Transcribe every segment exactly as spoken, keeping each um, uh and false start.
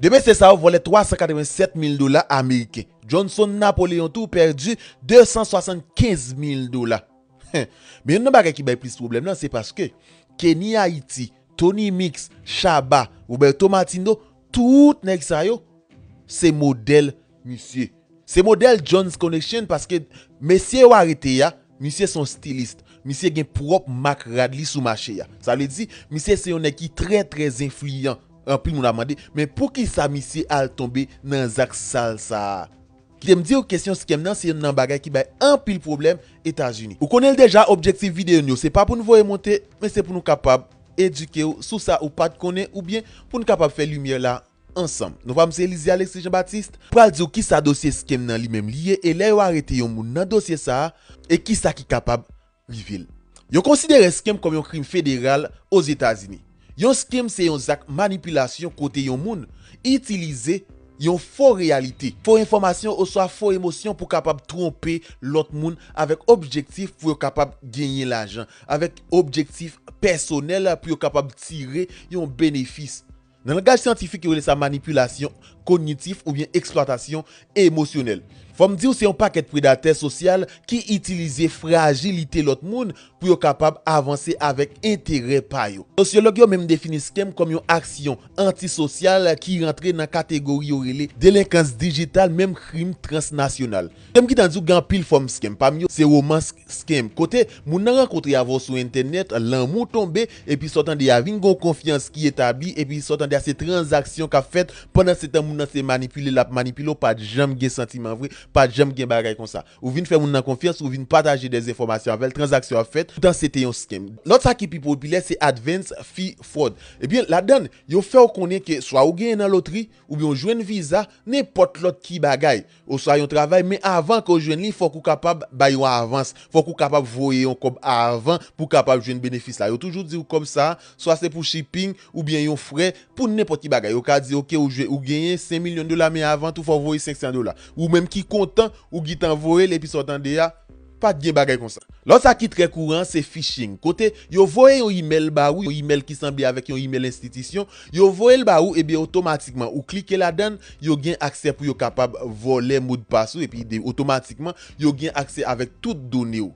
De mesye sa yo vòlè twa san katrevennsèt mil dola ameriken. Johnson Napoleon tou pèdi de san swasannkenz mil dola. Men youn nan bagay ki bay plis pwoblèm nan, se paske Kenny Haiti, Tony Mix, Shabba, Roberto Martino, tout nèg sa yo, se modèl misye. Se modèl John's Connection paske mesye yo arete a, misye se yon stilis. Misye gen pwòp mak rad li sou mache a. Sa vle di, misye se yon nèg ki trè, trè enfliyan. Anpil moun ap mande, men poukisa misye al tonbe nan zak sal sa a? Kite m di w, kesyon scam nan se youn nan bagay ki bay anpil pwoblèm Etazini. Ou konnen l deja, objektif videyo n yo, se pa pou n voye monte, men se pou nou kapab edike w sou sa ou pa t konnen oubyen pou n kapab fè limyè la ansanm. Non pa m se Elysée Alexis Jean Baptiste, pral di w kisa dosye scam nan li menm li ye e lè yo arete yon moun nan dosye sa a e kisa ki kapab rive l. Yo konsidere scam kòm yon krim federal Ozetazini. Yon scam se yon zak manipilasyon kote yon moun itilize yon fo reyalite, fo enfòmasyon oswa fo emosyon pou kapab twonpe lòt moun avèk objektif pou yo kapab genyen lajan, avèk objektif pèsonèl pou yo kapab tire yon benefis. Nan langaj syantifik, yo rele sa manipilasyon konyitif oubyen eksplwatasyon emosyonèl. Fò m di w, se yon pakèt predatè sosyal ki itilize frajilite lòt moun pou yo kapab avanse avèk enterè pa yo. Sosyològ yo menm defini scam kòm yon aksyon antisosyal ki rantre nan kategori yo rele delenkans dijital, menm krim transnasyonal. Scam ki tankou gen anpil fòm scam, pami yo se romance scam, kote moun nan rankontre avè w sou entènèt, lanmou tonbe, epi sa w tande a vin gon konfyans ki etabli, epi sa w tande a se tranzaksyon k ap fèt, pandan se tan moun nan se manipile l ap manipile w, pa t janm gen santiman vre, pa t janm gen bagay konsa. Ou vin fè moun nan konfyans, ou vin pataje de enfòmasyon avè l, tranzaksyon ap fèt, poutan se te yon scam. Lòt sa ki pi popilè se advance fee fraud. Ebyen, ladan l, yo fè w konnen ke swa ou genyen nan lotri, oubyen w jwenn viza, nenpòt lòt ki bagay, oswa yon travay, men avan ke w jwenn li, fòk ou kapab bay yon avans, fòk ou kapab voye yon kòb avan pou w kapab jwenn benefis la. Yo toujou di w kòb sa, swa se pou shipping, oubyen yon frè, pou nenpòt ki bagay. Yo ka di, oke, ou jwe, ou genyen senk milyon dola, men avan tou, fò w voye senk san dola. Ou menm ki kontan, ou gentan voye l, epi sa w tande a, pa t gen bagay konsa. Lòt sa ki trè kouran, se phishing. Kote yo voye yon imèl ba ou, yon imèl ki sanble avèk yon imèl enstitisyon, yo voye l ba ou, ebyen otomatikman, ou klike ladan l, yo gen aksè pou yo kapab vòlè modpas ou, epi de, otomatikman, yo gen aksè avèk tout done w.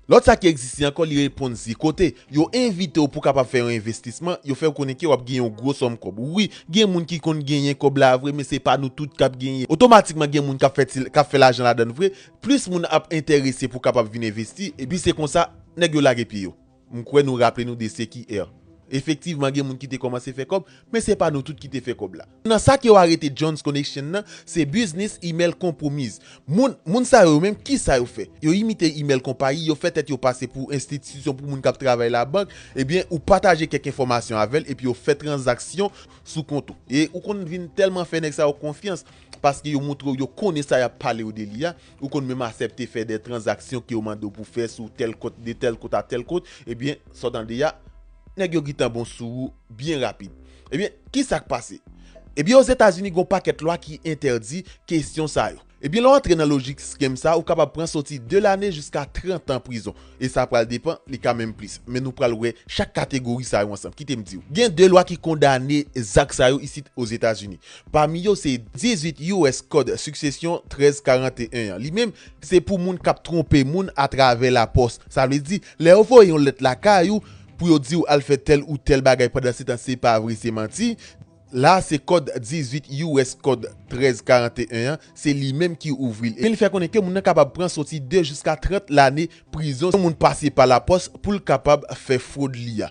Lòt sa ki egziste ankò, li rele Ponzi, kote yo envite w pou w kapab fè yon envestisman, yo fè w konnen ke w ap gen yon gwo sòm kòb. Wi, gen moun ki konn genyen kòb la vre, men se pa nou tout k ap genyen. Otomatikman, gen moun k ap fè ti, k ap fè lajan ladan l vre. Plis moun ap enterese pou kapab vin envesti, epi se konsa, nèg yo lage pye yo. M kwè nou raple nou de Seki Air. Efektivman, gen moun ki te kòmanse fè kòb, men se pa nou tout ki te fè kòb la. Nan sa ke yo arete John's Connection nan, se business email compromise. Moun, moun sa yo menm, kisa yo fè? Yo imite email konpayi, yo fè tèt yo pase pou enstitisyon, pou moun k ap travay labank, ebyen, ou pataje kèk enfòmasyon avè l, epi yo fè tranzaksyon sou kont ou. E ou konn vin tèlman fè nèg sa yo konfyans, paske yo montre w, yo konnen sa y ap pale w de li a, ou konn menm aksepte fè de tranzaksyon ke yo mande w pou fè sou tèl kont, de tèl kont a tèl kont, ebyen, sa w tande a, nèg yo gentan bon sou ou byen rapid. Ebyen, ki sa k pase? Ebyen, Ozetazini, gen yon pakèt lwa ki entèdi kesyon sa yo. Ebyen, lè w antre nan lojik scam sa, ou kapab pran soti de lane jiska trant an prizon. E sa pral depann, li ka menm plis. Men nou pral wè chak kategori sa yo ansanm. Kite m di w. Gen de lwa ki kondane zak sa yo isit Ozetazini. Pami yo, se dizuit U S Code Succession trèz karanteyen an. Li menm, se pou moun k ap twonpe moun atravè lapòs. Sa vle di, lè yo voye yon lèt lakay ou, pou yo di w al fè tèl ou tèl bagay, pandan se tan se pa vre, se manti. La, se kòd dizuit U S Code trèz karanteyen an, se li menm ki ouvri l. E li fè konnen ke moun nan kapab pran soti de jiska trant lane prizon si yon moun pase pa lapòs pou l kapab fè fwod li a.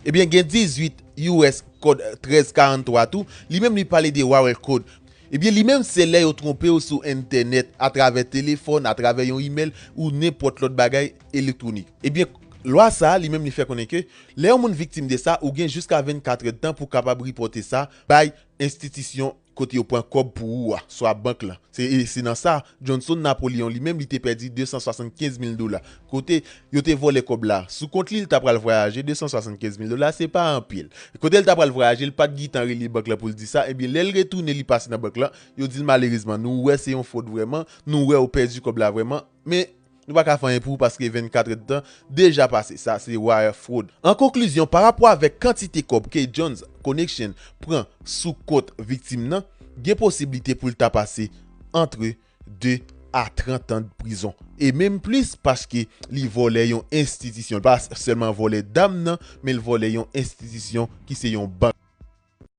Ebyen, gen dizuit U S Code trèz karanntwa tou, li menm li pale de Wire Code. Ebyen, li menm se lè yo twonpe w sou entènèt, atravè telefòn, atravè yon imèl ou nenpòt lòt bagay elektwonik. Ebyen, lwa sa a, li menm li fè konnen ke lè yon moun viktim de sa, ou gen jiska vennkat èdtan pou kapab ripòte sa bay enstitisyon kote yo pran kòb pou ou a, swa bank lan. Se, e se nan sa, Johnson Napoleon li menm, li te pèdi de san swasannkenz mil dola. Kote yo te vòlè kòb la sou kont li, li ta pral vwayaje, de san swasannkenz mil dola, se pa anpil. Kote li ta pral vwayaje, li pa t gentan rele bank lan pou l di sa, ebyen, lè l retounen, li pase nan bank lan, yo di l, malerezman, nou wè se yon fwod vrèman, nou wè ou pèdi kòb la vrèman, men Nou pa ka fè anyen pou ou paske vennkat èdtan deja pase. Sa se wire fraud. An konklizyon, pa rapò avèk kantite kòb ke Jones Connection pran sou kont viktim nan, gen posiblite pou l ta pase antre de a trant an prizon. E menm plis paske li vòlè yon enstitisyon. Li pa sèlman vòlè dam nan, men l vòlè yon enstitisyon ki se yon bank.